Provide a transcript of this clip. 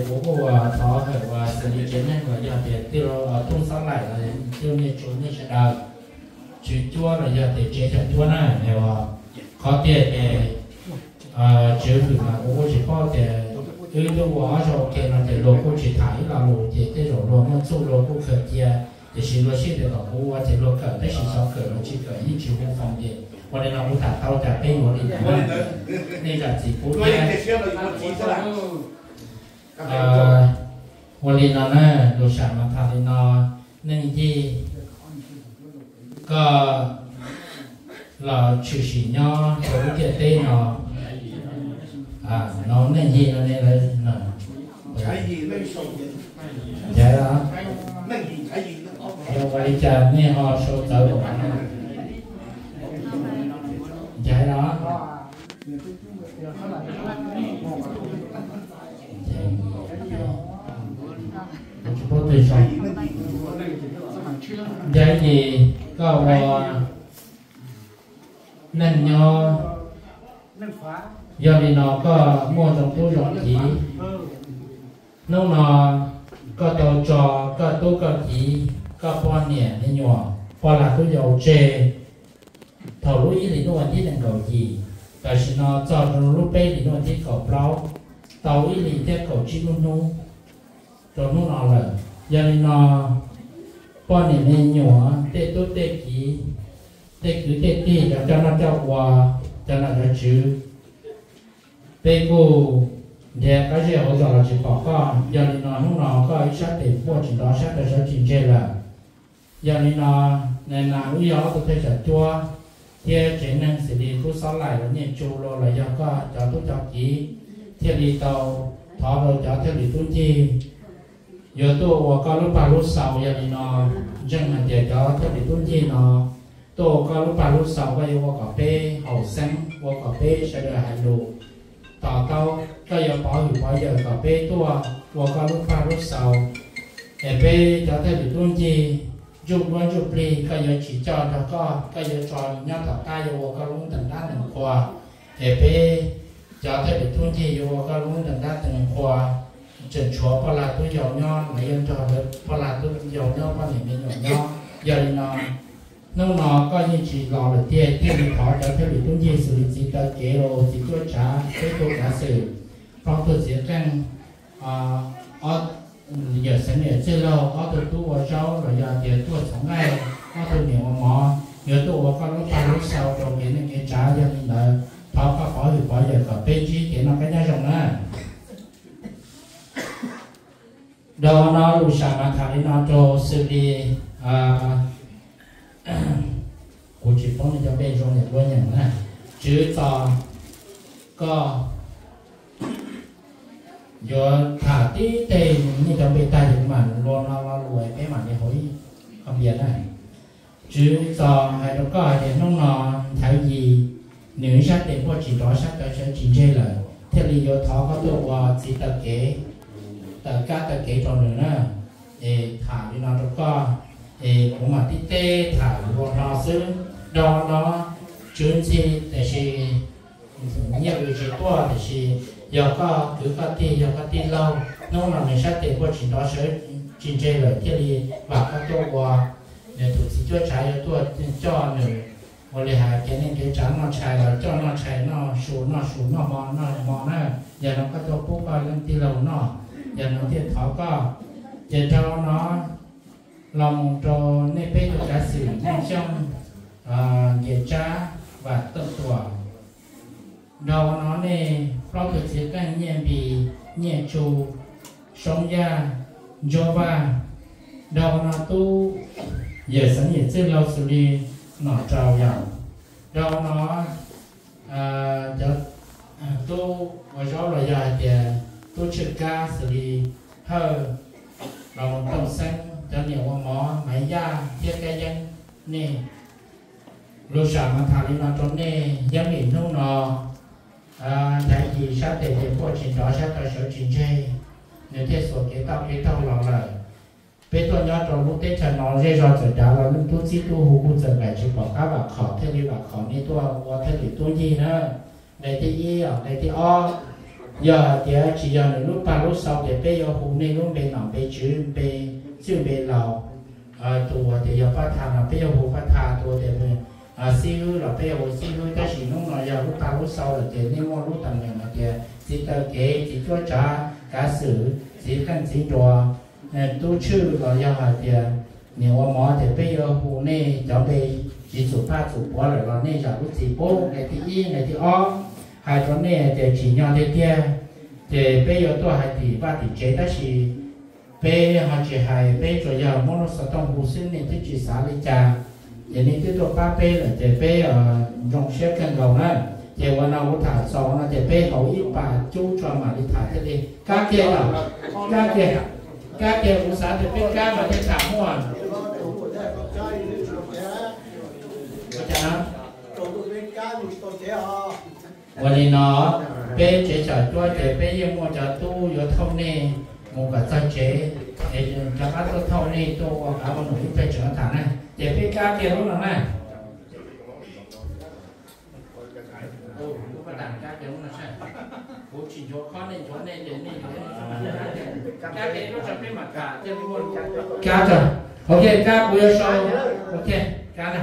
Kuv kuj thov hawm uas xws li tsev neeg los yog tias tij laug Tooj Xob Laim los yog tij laug Niaj Tsu nej sawv daws, tswv cuab los yog tias tsev xyom cuab na, qhov tiag ces tswv hwm mas kuv kuj tsis paub tias wb twb ua ob zaug ua ke no ces luag kuj tsis tham ib lo lus ces tej zaum luag muaj txuj luag kuj khaws cia, tiam sis luag siab tias kom kuv ua ces luag kawm, tab sis xyov kawm los tsis kawm yeej tsis hu foos ces ua li no kuv tham tau cas peb yuav li ntawd. Nej zam txim kuv thiab. Ua li no na, lus sam mas tham li no, Neej Yig, koj los tshwm sim nyob rau lub ntiaj teb no, no Neej Yig no ne lawv, ncav, ua li cas nej ho sau txawv, ncav no. Ncav Yig, koj ua neej nyob, yog li no koj muaj zoo tub zoo kiv. Hnub no koj tau tso koj tub koj kiv, koj poj niam me nyuam, poj lag tub yau tseg thaum lub ib hlis ntuj vas thib nees nkaum yim, tam sim no txog rau lub peb hlis ntuj vas thib kaum plaub, tau ib hlis thiab kaum tsib lub hnub rau hnub no lawm. Yog li no poj niam me nyuam, tej tub tej kiv, tej kwv tej tij, cov coj noj coj ua, cov nom cov tswv, peb kuj nrhiav qab zej hauv zos los tsis pom koj. Yog li no hnub no koj ib sab tes puaj tsis nrov sab tes sawv tsis ntseg lawm. Yog li no, na nas wb yog ob tug thawj xyom cuab thiab tsev neeg xws li tub Xob Laim los Niaj Tsu los yog koj cov tub cov kiv thiaj li tau thov rau cov thawj lwm tub ncig yuav tuaj ua koj lub paj lub xaus. Yog li no ntseeg hais tias cov thawj lwm tub ncig no tuaj ua koj lub paj lub xaus, koj yuav ua kom peb haum xeeb, ua kom peb sawv daws hais lus to taub, koj yuav pov hwm pov yawm kom peb tuaj ua koj lub paj lub xaus, es peb cov thawj lwm tub ncig ntsuj duab ntsuj plig koj yuav tsis coj nrog koj, koj yuav tso nyob tom qab yuav ua koj lub ntees dab ntees qhua, es peb cov thawj lwm tub ncig yuav ua koj lub ntees dab ntees qhua, tseem tshuav poj lag tub yau nyob, lawv yuav nrog lawv poj lag tub yau nyob, poj niam me nyuam nyob. Yog li no hnub no koj yeej tsis los lawm tiag, thiaj li thov cov thawj lwm tub ncig xws li txiv taw kev los txiv cuab tsav, peb tug kav xwm, plaub tug txiv qeej, yawm xeev yawm txwj laug, ob tug tub ua zaub los yog tias tuaj txhoov nqaij, ob tug niam ua mov, yuav tuaj ua koj lub paj lub xaus rau kev neej kev tsav. Yog li ntawd thov koj pov hwm pov yawm kom peb ntsib kev noj qab nyob zoo na. Dhau no lus sam mas tham li no rau xws li, kuv tsis paub nej cov npe zoo li kuv nyeem na, Tswv Txos, koj yuav tham tib teg nej cov npe tag ces kuv mam lua no lo lus peb mam li hauv ib qho npias na. Tswv Txos hais rau koj hais tias hnub no Nthawv Yis nws ib sab tes puaj tsis nrov sab taw sawv tsis ntseg lawm, thiaj li yuav thov koj tuaj ua txiv taw kev, taw kab taw kev rau nws na. Es tham li no rau koj, es kuv mam tib teb tham lus hlo xwb. Dhau no Tswv Ntxhi, tiam sis Nyiaj Vwm tsis tuaj, tiam sis yog koj kwv koj tij, yog koj tij laug, hnub no nws sab tes puaj tsis nrov sawv tsis ntseg lawm, thiaj li vam koj tuaj ua nws tus txiv cuab tsav, yuav tuaj coj nws ua li hais kev neej kev tsav noj tshais los coj noj tshais, noj su noj su, noj hmo noj hmo na. Yog no koj tuaj pub koj leej tij laug noj, yog no thiaj thov koj. Ces dhau no los mus rau nej peb tug kav xwm Nyiaj Xyooj, Nkias Tsab, Vam Tooj Tuam. Dhau no nej plaub tug txiv qeej Nyiaj Npis, Nyiaj Tsu, Soob Yaj, Ntsuab Vaj. Dhau no tub yawm xeev yawm txwj laug xws li Nom Rau Yaum. Dhau no cov tub ua zaub los yog hais tias tub Tshwj Kab xws li Hawj, los Tooj Xeeb, cov niam ua mov Maiv Yaj thiab Kab Yeeb. Nej, lus sam mas tham li no rau nej, yeeb vim hnub no Nthaiv Yis sab tes ces puaj tsis nrov sab taw sawv tsis ntseg, nws thiaj xuas kev toj kev taug los lawm. Peb tuaj nyob rau lub teb chaws no zej zog txawm dav los leej tub txib tub hu kuj txawm nqaim tsis pom qab vam khom, thiaj li vam khom nej tuaj ua thawj lwm tub ncig na. Nqe thib ib, nqe thib ob, Yog hais tias tsis yog nws lub paj lub xau ces peb yuav hu nej lub npe nom npe tswv, npe txwj npe laus. Tus uas tias yog paj tha no peb yuav hu paj tha, tus uas tias xib hwb los peb yuav hu xib hwb. Tab sis hnub no yog lub paj lub xau lawm ces nej muaj lub tam neem hais tias txiv taw kev, txiv cuab tsav, kav xwm, txiv qeej txiv nruas, tub tshwj los yog hais tias niam ua mov ces peb yuav hu nej cov npe tsis txum paj txum puav lawm los nej zam lub txim pub. Nqe thib ib, nqe thib ob, hais rau nej tias tsim nyog tiag tiag ces peb yuav tuaj hais tim vaj tim tsev, tab sis peb ho tsis hais, peb tsuas yog muab lub xov tooj hu xwb, nej twb tsis xav li cas. Ces nej twb tuaj pab peb lawm ces peb zoo siab kawg nkaus na. Ces ua no kuv tham txaus no ces peb haus ib pas cub tso mam li tham thiaj li. Kab kiag yom, kab kiag, kab kiag, kuv xav tias peb kab mas thiaj tham muaj. Ua li no, peb tsev xyom cuab ces peb yeej muaj cov tub yuav thauj nej mus kom txog tsev, es rov qab tuaj thauj nej tuaj ua qav ua num ib pliag tseem tham na. Ces peb kab kiag lub no na. Kuv tsis nchuav khob nej nchuav nej ces nej, kab kiag lub tso peb mam tham thiaj li muaj. Kab tso, ok, kab kuv yuav sau, ok, kab na.